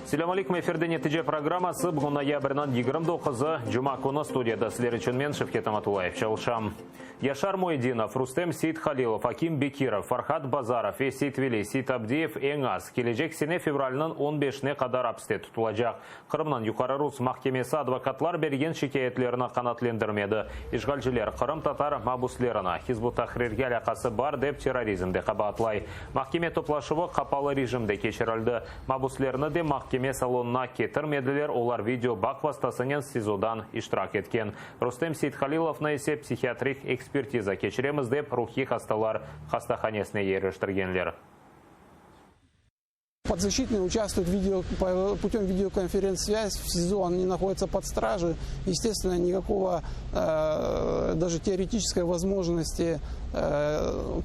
Selâm aleyküm, efirde Netice programması, bugün noyabrniñ 29-ı, cuma künü, studiyada sizler içün men, Şevket Amatullayev, çalışam. Yaşar Muedinov, Rustem Seythalilov, Akim Bekirov, Farhad Bazarov ve Seytveli Seytabdiyev eñ az kelecek sene fevralniñ on beşine qadar apiste tutulacaq. Qırımnıñ Yuqarı Rus mahkemesi advokatlar bergen şikâyetlerini qanaatlendirmedi. İşğalciler qırımtatar mabüslerini Hizb ut-Tahrirge alâqası bar dep terrorizmde qabaatlay. Mahkeme toplaşuvı qapalı rejimde keçirildi. Mabüslerni de mahkeme salonına ketirmediler, olar video bağ vastasınen SİZOdan iştirak etken. Rustem Seythalilovnı ise psihiatrik ekspertiza keçiremiz dep ruhiy hastalar hastahanesine yerleştirgenler. Podzaşçitnıy uçastvuyet video, putем videokonferentsvязь в SİZO, on ne nahoditsya pod stражей, estestvenno, nikakogo даже teoretiçeskoy vozmojnosti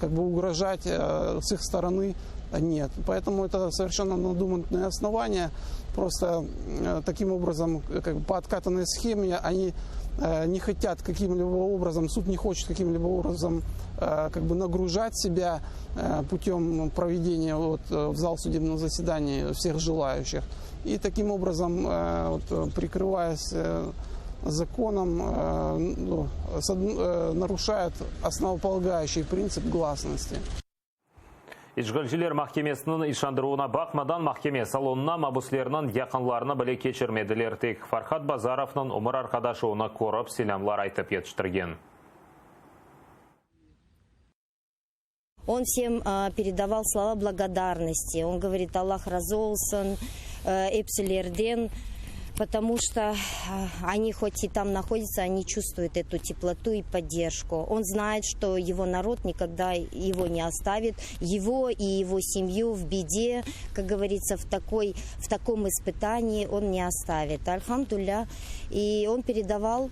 kak bı ugrojat s ih storony net. Poetomu eto soverşenno nadumannıye osnovaniya, prosto takim obrazom, kak bı po otkatannıy sheme oni ne hotât kakim-libo obrazom, sud ne hoçet kakim-libo obrazom kak bı nagrujat sebâ putем provedeniya vot v zal sudebnogo zasedaniya vseh jelayuşih. I takim obrazom, vot prikrıvayas zakonom, naruşayut osnovopolagayuşiy printsip glasnosti. İşğalciler mahkemesiniñ işandıruvına baqmadan, mahkeme salonına mabüslerniñ yaqınlarını bile keçirmediler. Tek Farhad Bazarovnıñ ömür arqadaşı onı körip, selâmlar aytıp yetiştirgen. On vsem peredaval slova blagodarnosti, on govorit, Allah razı olsun epsilerden, potomu çto oni hot i tam nahoditsâ, oni çuvstvuyut etu teplotu i podderjku. On znayet, çto ego narod nikogda ego ne ostavit, ego i ego semyu v bede, kak govoritsâ, v takoy, v takom ispıtanii on ne ostavit. Alhamdulâ, i on peredaval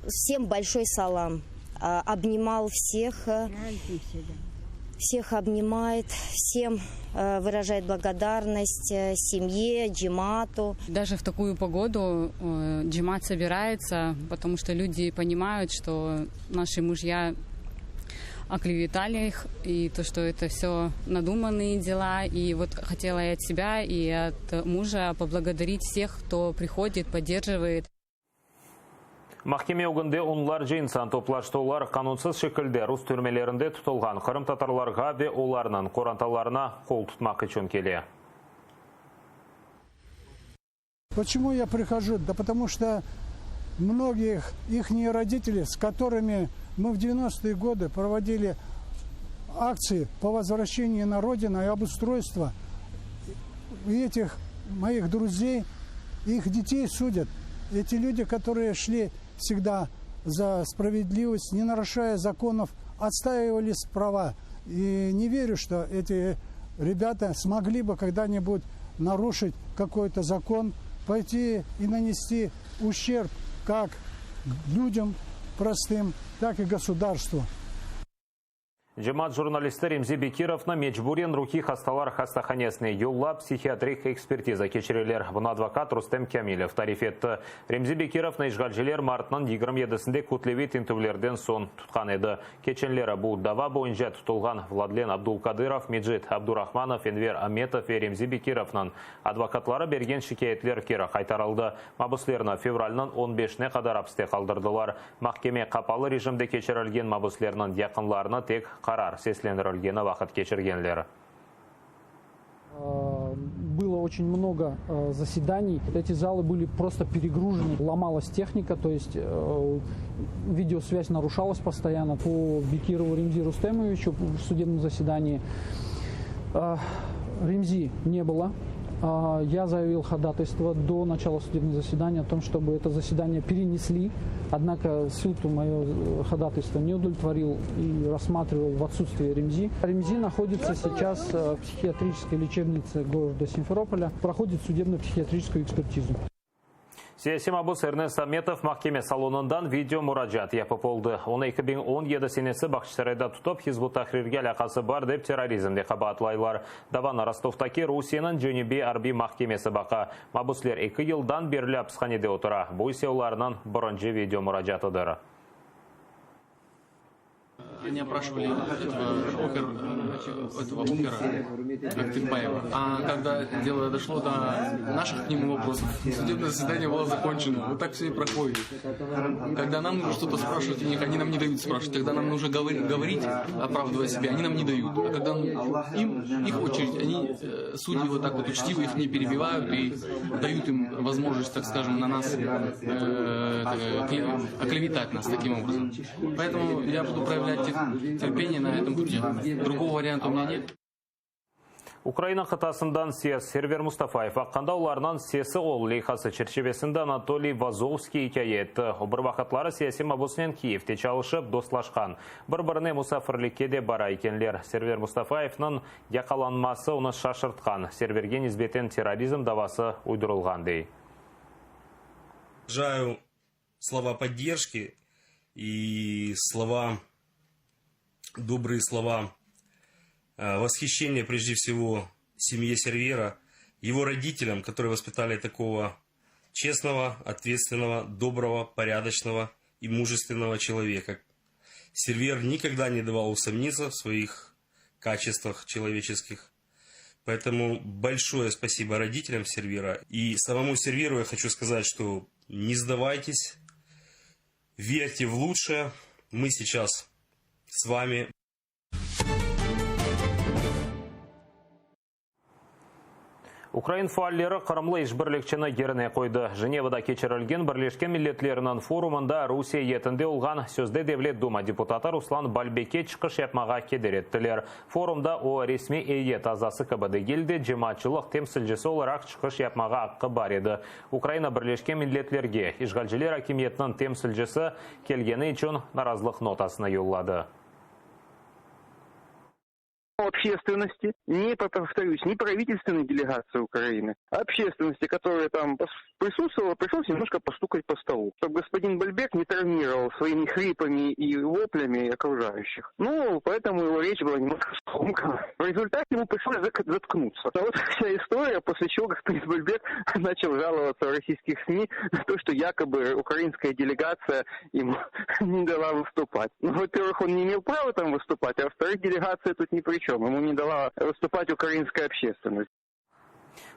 vsem bolşoy salam. Obnimal vseh, vseh obnimayet, vsem vırajaet blagodarnost, semye, cemaatu. Даже в такую pogodu cemaat sobirayetsa, potomu çto lüdi ponimayut, çto naşi mujya oklevetali ih, i to, çto eto vsё nadumannıye dela. I vot hotela i ot sebâ, i ot muja poblagodarit vseh, kto prihodit, podderjivayet. Mahkeme ögünde onlarca insan toplaştı, olar qanunsız şekilde rus türmelerinde tutulğan qırımtatarlarğa ve olarnıñ qorantalarına qol tutmaq içün kele. Poçemu ya prihojу? Da potomu çto mnogih ihniye roditeli, s kotorymi mı v devyanostoye godı provodili aktsii po vozvraşçeniyu na rodinu i obustrойstvo etih moih druzey, İh detey sudât. Eti lüdi, kotorıye şli vsegda za spravedlivost, ne naruşaya zakonov, otstaivali prava. I ne verü, çto eti rebâta smogli bı kogda-nibud naruşit kakoy-to zakon, poyti i nanesti uşçerb kak lüdâm prostım, tak i gosudarstvu. Cemaat jurnalisti Remzi Bekirovnı mecburen ruhiy hastalar hastahanesine yollap, psihiatrik ekspertiza keçireler. Bunı advokat Rustem Kâmilev tarif etti. Remzi Bekirovnı işğalciler martnıñ 27-sinde kütleviy tintüvlerden soñ tutqan edi. Keçenleri bu dava boyunca tutulğan Vladlen Abdulkadırov, Mecit Abdurahmanov, Enver Ametov ve Remzi Bekirovnıñ advokatları bergen şikâyetler keri qaytarıldı. Mabüslerni fevralniñ on beşine qadar apiste qaldırdılar. Mahkeme qapalı rejimde keçirilgen mabüslerniñ yaqınlarını tek qarar seslendirilgeni vaqıt keçirgenler. Было очень много заседаний. Эти залы были просто перегружены. Ломалась техника, то есть видеосвязь нарушалась постоянно. По Бекирову Ремзи Рустемовичу в судебном заседании Ремзи не было. Я заявил ходатайство до начала судебного заседания о том, чтобы это заседание перенесли. Однако суд мое ходатайство не удовлетворил и рассматривал в отсутствие Ремзи. Ремзи находится сейчас в психиатрической лечебнице города Симферополя, проходит судебно-психиатрическую экспертизу. Siyasiy mabus Ernest Ametov mahkeme salonından video muracaat yapıp oldı. Onı 2017 senesi Bağçasarayda tutıp, Hizb ut-Tahrirge alâqası bar dep terrorizmde qabaatlaylar. Davanı Rostovdaki Rusiyeniñ Cenübiy arbiy mahkemesi baqa. Mabusler eki yıldan berli apishanede otura. Bu ise olarnıñ birinci video muracaatıdır. Они опрашивали этого, опер, этого опера Актыкбаева. А когда дело дошло до наших к нему вопросов, судебное заседание было закончено. Вот так все и проходит. Когда нам нужно что-то спрашивать у них, они нам не дают спрашивать. Когда нам нужно говорить, говорить, оправдывая себя, они нам не дают. А когда им, их очередь, они, э, судьи вот так вот учтиво их не перебивают и дают им возможность, так скажем, на нас э, оклеветать нас таким образом. Поэтому я буду проявлять терпение на этом пути. Другого варианта у меня нет. Ukraina qıtasından ses Server Mustafayev aqqında Olarnıñ sesi ol leyhası çerçivesinde Anatoliy Vozovskiy ikâye etti. O, bir vaqıtları siyasiy mabusnen Kiyevde çalışıp, dostlaşqan. Bir-birine musafirlikke de bara ekenler. Server Mustafayevniñ yaqalanması onı şaşırtqan. Serverge nisbeten terrorizm davası uydurılğan, dey. Выражаю слова поддержки и слова, добрые слова восхищения прежде всего семье Сервера, его родителям, которые воспитали такого честного, ответственного, доброго, порядочного и мужественного человека. Сервер никогда не давал усомниться в своих качествах человеческих. Поэтому большое спасибо родителям Сервера. И самому Серверу я хочу сказать, что не сдавайтесь, верьте в лучшее. Мы сейчас с вами. Ukrain faalleri qırımlı işbirlikçini yerine qoydı. Jenevada keçirilgen Birleşken Milletlerniñ forumında Rusiye eyyetinde olğan sözde Devlet Duma deputatı Ruslan Balbekke çıqış yapmağa keder ettiler. Forumda o, resmiy eyyet azası kibi degil de, cemaatçılıq temsilcisi olaraq çıqış yapmağa aqqı bar edi. Ukraina Birleşken Milletlerge işğalciler akimiyetiniñ temsilcisi kelgeni içün narazılıq notasını yolladı. Общественности, не, повторюсь, не правительственной делегации Украины, а общественности, которая там присутствовала, пришлось немножко постукать по столу, чтобы господин Бальбек не травмировал своими хрипами и воплями окружающих. Ну, поэтому его речь была немножко скомкана. В результате ему пришлось заткнуться. А вот вся история, после чего господин Бальбек начал жаловаться в российских СМИ на то, что якобы украинская делегация ему не дала выступать. Ну, во-первых, он не имел права там выступать, а во-вторых, делегация тут ни при чем. Ему не дала выступать украинская общественность.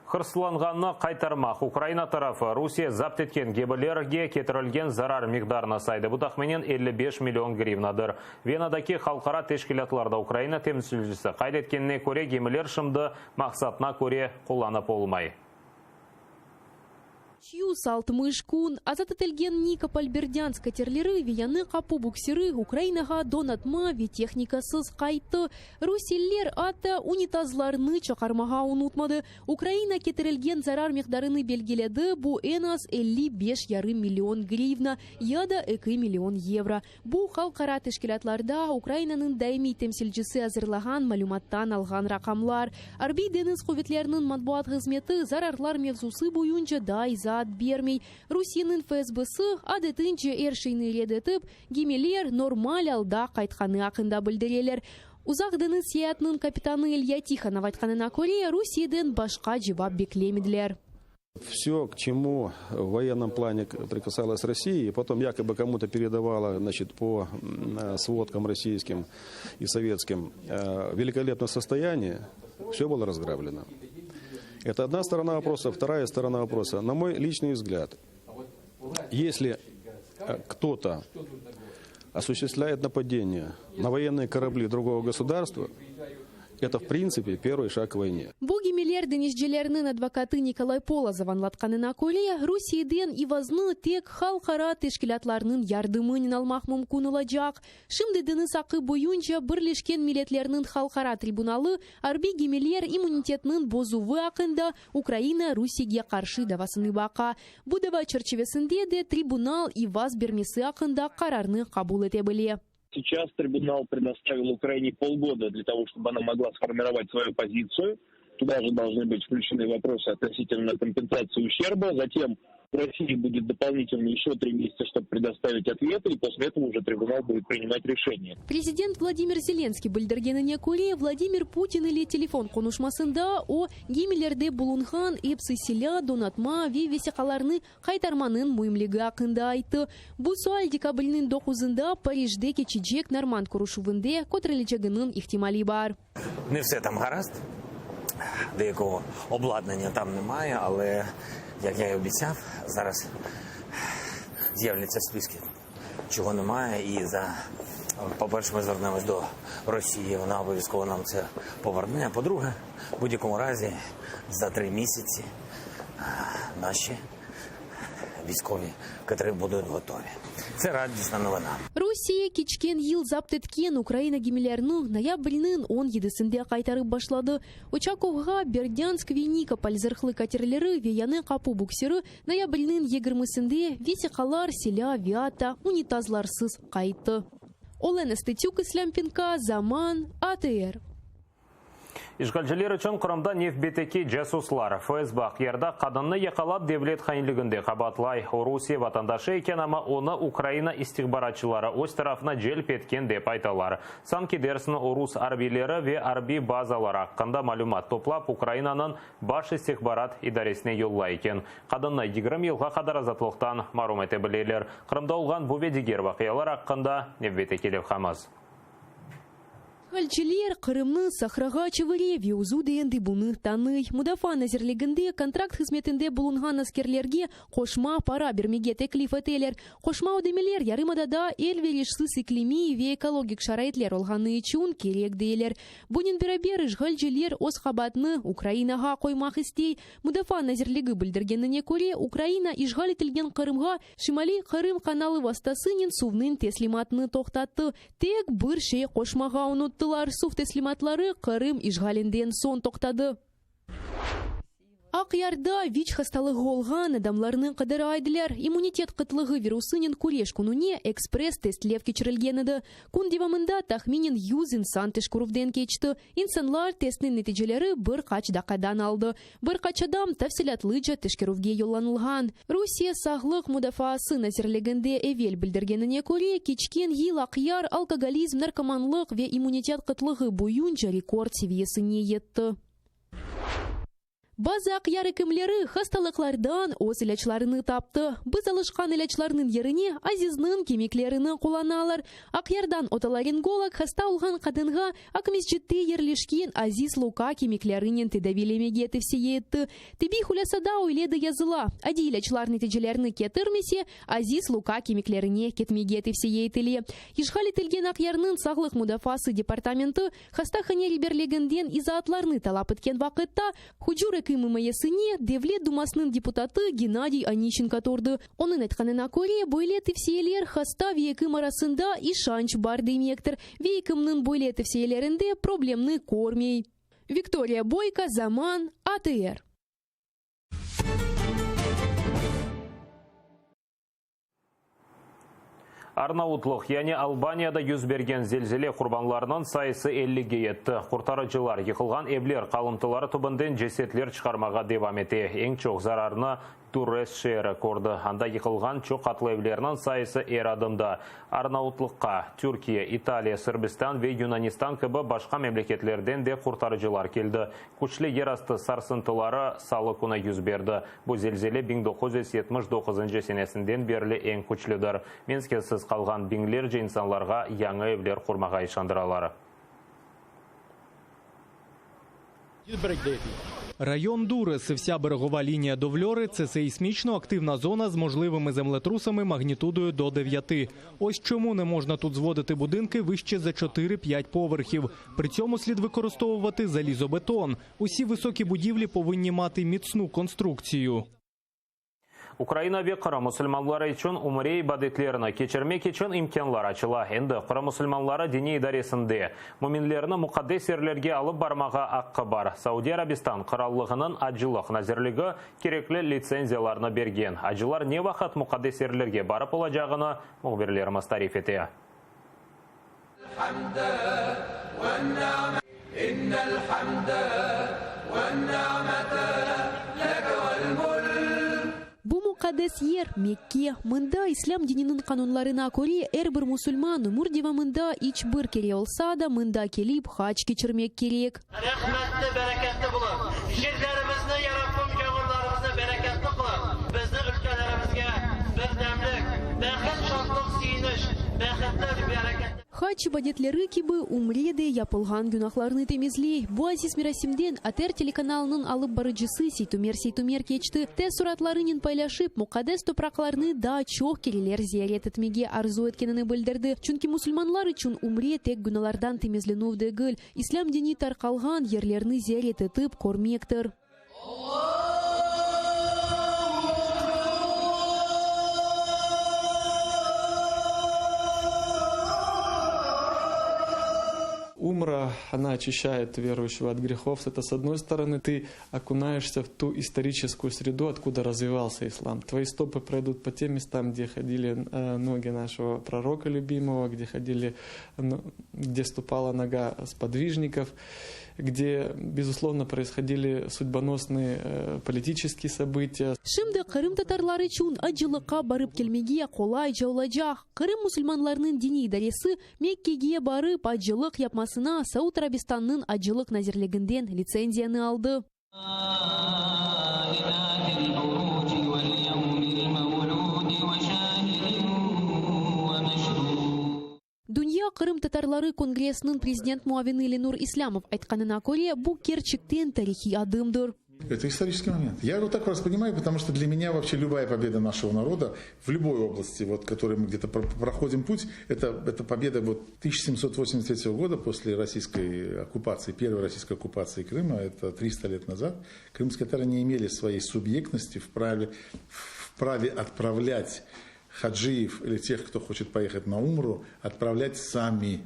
Hırsızlanğannı qaytarmaq Ukraina tarafı Rusiye zapt etken gemilerge ketirilgen zarar miqdarını saydı. Bu tahminen 55 million grivnadır. Venadaki halqara teşkilâtlarda Ukraina temsilcisi qayd etkenine köre, gemiler şimdi maqsadına köre qullanıp olmay. 360 kün azat etilgen Nikopol-Berdânsk katerleri ve Yañı Qapu buksiri Ukrainağa donatma ve tehnikasız qayttı. Rusiyeliler atta unitazlarnı çıqarmağa unutmadı. Ukraina ketirilgen zarar miqdarını belgiledi, bu eñ az 55 yarım million grivna ya da 2 million yevro. Bu, halqara teşkilâtlarda Ukrainanıñ daimiy temsilcisi azırlağan malümattan alğan raqamlar. Arbiy deñiz quvetleriniñ matbuat hızmeti zararlar mevzusı boyunca daa izaat bermey. Rusiyeniñ FSBsi, adetince, er şeyni red etip, gemiler normal alda qaytqanı aqqında bildireler. Uzaq deñiz seyaatınıñ kapitanı İlya Tihonov aytqanına köre, Rusiyeden başqa cevap beklemediler. Все, к чему в военном плане прикасалась Россия, и потом якобы кому-то передавала, значит, по сводкам российским и советским, в великолепном состоянии, все было разграблено. Это одна сторона вопроса. Вторая сторона вопроса. На мой личный взгляд, если кто-то осуществляет нападение на военные корабли другого государства, это, в принципе, первый шаг к войне. Bu gemiler deñizcileriniñ advokatı Nikolay Polozov añlatqanına köre, Rusiyeden ivaznı tek halqara teşkilâtlarnıñ yardımınen almaq mümkün olacaq. Şimdi deñiz aqqı boyunca Birleşken Milletlerniñ Halqara tribunalı arbiy gemiler immunitetiniñ bozuvı aqqında Ukraina Rusiyege qarşı davasını baqa. Bu dava çerçivesinde de tribunal ivaz bermesi aqqında qararnı qabul ete bile. Сейчас трибунал предоставил Украине полгода для того, чтобы она могла сформировать свою позицию. Туда же должны быть включены вопросы относительно компенсации ущерба. Затем. У России будет дополнительно еще три месяца, чтобы предоставить ответы, и после этого уже трибунал будет принимать решение. Prezident Vladimir Zelenskiy bildirgenine köre, Vladimir Putin ile telefon qonuşmasında o, gemilerde bulunğan epsi silâ, donatma ve vesiqalarnı qaytarmanıñ müimligi aqqında ayttı. Bu sual dekabrniñ doquzında Parijde keçecek normand körüşüvinde köterileceginiñ ihtimali bar. Ne vse tam garazd, deyakogo obladnannâ tam nemaye, ale, yak ya i obitsâv, zaraz z'yavlâtsâ spiski, çogo nemaye, i za, po-perše, mi zvernemось do Rosії, vona obovyazkovo nam tse poverne, a po-druge, v budь-yakomu razi, za tri mісяці naşi vійськові kateri budut gotovі. Tse radісна novina. Rusiye keçken yıl zapt etken Ukraina gemilerini noyabrniñ on yedisinde qaytarıp başladı. Uçakovğa Berdânsk ve Nikopol zırhlı katerleri ve Yañı Qapu buksiri noyabrniñ yigirmisinde vesiqalar, silâ ve atta unitazlarsız qayttı. Olena Stetük, İslâm Pinka, Zaman, ATR. İşğalciler içün Qırımda nevbetteki casuslar, FSB Aqyarda qadınnı yaqalap devlet hainliginde qabaatlay. O Rusiye vatandaşı eken, amma onı Ukraina istihbaratçıları öz tarafına celp etken dep aytalar. Sanki dersiñ o rus arbiyleri ve arbiy bazaları aqqında malümat toplap Ukrainanıñ Baş istihbarat idaresine yollay eken. Qadınnı 20 yılğa qadar azatlıqtan marum ete bileler. Qırımda olğan bu ve diger vaqialar aqqında nevbetteki levhamız. İşğalciler Qırımnı sahrağa çevire ve özü de endi bunı tanıy. Mudafaa nazirliginde kontrakt hızmetinde bulunğan askerlerge qoşma para bermege teklif eteler. Qoşma ödemeler yarımadada elverişsiz iklimiy ve ekologik şaraitler olğanı içün kerek deyler. Bunen beraber işğalciler öz qabaatını Ukrainağa qoymaq istey. Mudafaa nazirligi bildirgenine köre, Ukraina işğal etilgen Qırımğa Şimaliy Qırım kanalı vastasınen suvnıñ teslimatını toqtattı. Tek bir şey qoşmağa unuttılar, suv teslimatları Qırım işğalinden soñ toqtadı. Aqyarda VİÇ hastalığı olğan adamlarnı qıdıra ediler. İmmunitet qıtlığı virusınen küreş kününe ekspress testlev keçirilgen edi. Kün devamında tahminen yüz insan teşkerüvden keçti. İnsanlar testniñ neticeleri bir qaç daqqadan aldı. Bir qaç adam tafsilâtlıca teşkerüvge yollanılğan. Rusiye Sağlıq mudafaası nazirliginde evel bildirgenine köre, keçken yıl Aqyar alkogolizm, narkomanlıq ve immunitet qıtlığı boyunca rekord seviyesine yetti. Bazı Aqyar ekimleri hastalıqlardan öz ilâclarını taptı. Biz alışqan ilâclarnıñ yerine Azizniñ kemiklerini qullanalar. Aqyardan otolaringolog hasta olğan qadınğa Aqmescitte yerleşken Aziz Luka kemiklerinen tedaviylemege tevsiye etti. Tibbiy hulâsada öyle de yazıla, adiy ilâclar neticelerini ketirmese, Aziz Luka kemiklerine ketmege tevsiye etile. İşğal etilgen Aqyarnıñ Sağlıq mudafaası departamenti hastahane reberliginden izaatlarnı talap etken vaqıtta, hucur ekim imayesine Devlet dumasınıñ deputatı Gennadiy Onişçenko turdı. Onıñ aytqanına köre, böyle tevsiyeler hasta ve ekim arasında işanç bar demektir ve ekimniñ böyle tevsiyelerinde problemni körmey. Viktoriya Boyko, Zaman, ATR. Arnavutlıq, yani Albaniyada yüz bergen zelzele qurbanlarınıñ sayısı ellige yetti. Qurtarıcılar yıqılğan evler qalımtıları tübünden cesetler çıqarmağa devam ete. Eñ çoq zararnı Durres şeeri kördi. Anda yıqılğan çoq qatlı evlerniñ sayısı er adımda. Arnavutlıqqa Türkiye, İtaliya, Sırbistan ve Yunanistan kibi başqa memleketlerden de qurtarıcılar keldi. Küçlü yerastı sarsıntıları salı künü yüz berdi. Bu zelzele 1979 senesinden berli eñ küçlüdir. Meskensiz qalğan biñlerce insanlarğa yañı evler qurmağa işandıralar. Район Дуррес і вся берегова лінія до Вльори – це сейсмічно активна зона з можливими землетрусами магнітудою до 9. Ось чому не можна тут зводити будинки вище за 4-5 поверхів. При цьому слід використовувати залізобетон. Усі високі будівлі повинні мати міцну конструкцію. Ukraina ve Qırım musulmanları içün ümre ibadetlerini keçirmek içün imkânlar açıla. Endi Qırım musulmanları diniy idaresinde müminlerni muqaddes yerlerge alıp barmağa aqqı bar. Saudiy Arabistan Qırallığınıñ Acılıq nazirligi kerekli litsenziyalarnı bergen. Acılar ne vaqıt muqaddes yerlerge barıp olacağını mühbirlerimiz tarif ete. Bu muqaddes. muqaddes yer, Mekke. Mında, islâm dininiñ qanunlarına köre, er bir musulman ömür devamında iç bir kere olsa da mında kelip hac keçirmek kerek. Rehmetli, bereketli qılıp, jerlerimizni, ya Rabbim, yağmurlarımıznı bereketli qılıp, bizni ülkelerimizge birdemlik, behit, şatlıq, süyüniş, behitli, bereketli. Hac ibadetleri kibi ümre de yapılğan günahlarnı temizley. Bu aziz merasimden ATR telekanalınıñ alıp barıcısı Seytumer Seytumer keçti. Teessuratlarınen paylaşıp, muqaddes topraqlarnı daa çoq kereler ziyaret etmege arzu etkenini bildirdi. Çünki musulmanlar içün ümre tek günalardan temizlenüv degil, İslâm dini tarqalğan yerlerni ziyaret etip, körmektir. Умра, она очищает верующего от грехов. Это, с одной стороны, ты окунаешься в ту историческую среду, откуда развивался ислам. Твои стопы пройдут по тем местам, где ходили э, ноги нашего пророка любимого, где ходили, где ступала нога сподвижников где, безусловно, происходили судьбоносные э, политические события. Şimdi qırımtatarlar içün acılıqqa barıp kelmege qolayca olacaq. Qırım musulmanlarınıñ diniy idaresi Mekkege barıp acılıq yapmasına Saud Arabistannıñ Acılıq nazirliginden litsenziyanı aldı. Dünya qırımtatarları kongressiniñ prezident muavini Lenur İslâmov aytqanına köre, bu kerçekten tarihiy adımdır. Это исторический момент. Я его так воспринимаю, потому что для меня вообще любая победа нашего народа в любой области, вот, которой мы где-то проходим путь, это, это победа вот 1783 года после российской оккупации, первой российской оккупации Крыма, это 300 лет назад, крымские татары не имели своей субъектности в праве, в праве отправлять хаджиев или тех, кто хочет поехать на Умру, отправлять сами.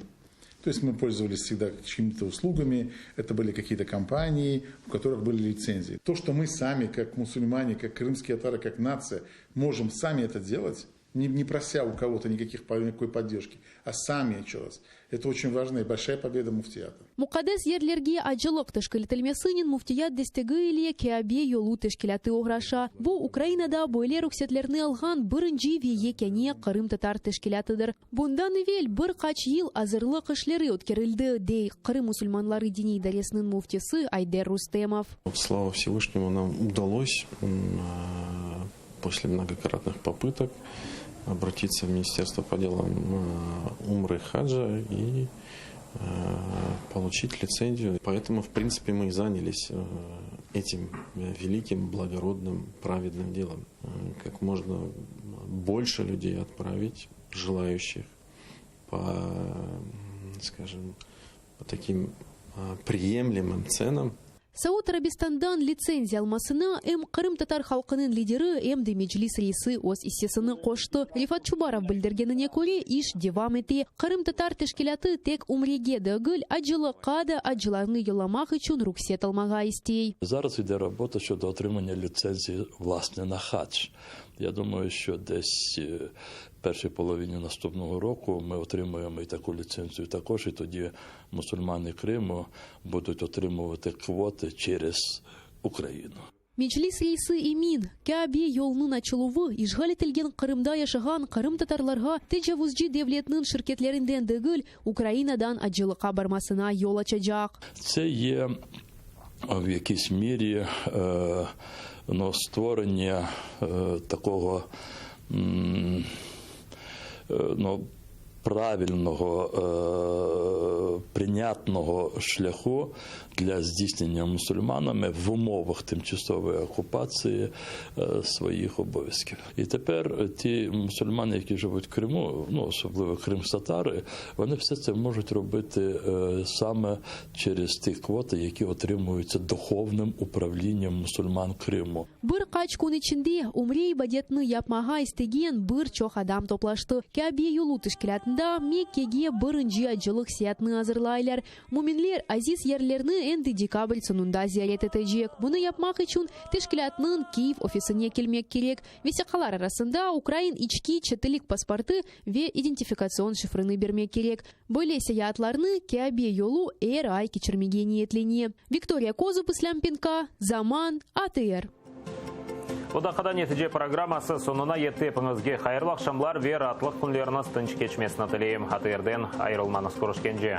То есть мы пользовались всегда чьими-то услугами, это были какие-то компании, у которых были лицензии. То, что мы сами, как мусульмане, как крымские татары, как нация, можем сами это делать, не, не прося у кого-то никаких, никакой поддержки, а сами еще раз. Это очень важная и большая победа муфтията. Muqaddes yerlerge acılıq teşkil etilmesinen Müftiyat destegi ile Kâbe yolu teşkilâtı oğraşa. Bu, Ukrainada böyle ruhsetlerni alğan birinci ve yekâne qırımtatar teşkilâtıdır. Bundan evel bir qaç yıl azırlıq işleri ötkerildi, dey Qırım musulmanları diniy idaresiniñ müftisi Ayder Rustemov. Slava Vsevyşnemu, nam udalось после многократных попыток обратиться в Министерство по делам Умры Хаджа и получить лицензию. Поэтому, в принципе, мы и занялись этим великим, благородным, праведным делом. Как можно больше людей отправить, желающих по, скажем, по таким приемлемым ценам Saud Arabistandan litsenziya almasına em qırımtatar halqınıñ lideri, em de Meclis reisi öz issesini qoştı. Refat Çubarov bildirgenine köre, iş devam ete. Qırımtatar teşkilâtı tek ümrege degil, acılıqqa da acılarnı yollamaq içün ruhset almağa istey. Zaraz йде робота щодо отримання ліцензії, власне, на хадж. Я думаю, що десь в першій половині наступного року ми отримаємо і таку ліцензію також, і тоді мусульмани Криму будуть отримувати квоти через Україну. Meclis reisi emin, Kâbe yolunıñ açıluvı işğal etilgen Qırımda yaşağan qırımtatarlarğa tecavuzcı devletniñ şirketlerinden degil, Ukrainadan acılıqqa barmasına yol açacaq. Це є в якійсь мірі ну, створення такого ну, правильного, прийнятного шляху для здійснення мусульманами в умовах тимчасової окупації своїх обов'язків. І тепер ті мусульмани, які живуть в Криму, ну особливо кримськотатари, вони все це можуть робити саме через ті квоти, які отримуються духовним управлінням мусульман Криму. Bir qaç kün içinde ümre ibadetini yapmağa istegen bir çoq adam toplaştı. Kâbe yolu teşkilâtında Mekkege birinci acılıq seyaatını azırlaylar. Müminler aziz yerlerni endi dekabr soñunda ziyaret etecek. Bunı yapmaq içün teşkilâtnıñ Kyiv ofisine kelmek kerek. Vesiqalar arasında ukrain içki çetellik pasportı ve identifikatsion şifrini bermek kerek. Böyle seyaatlarnı Kâbe yolu er ay keçirmege niyetlene. Viktoriya Kozub, İslâm Penka, Zaman, ATR. Bu daqqada Netice programması soñuna yetti. Epiñizge hayırlı aqşamlar ve raatlıq künleriñiz tınç keçmesini tileyim. ATRden ayırılmañız. Körüşkence.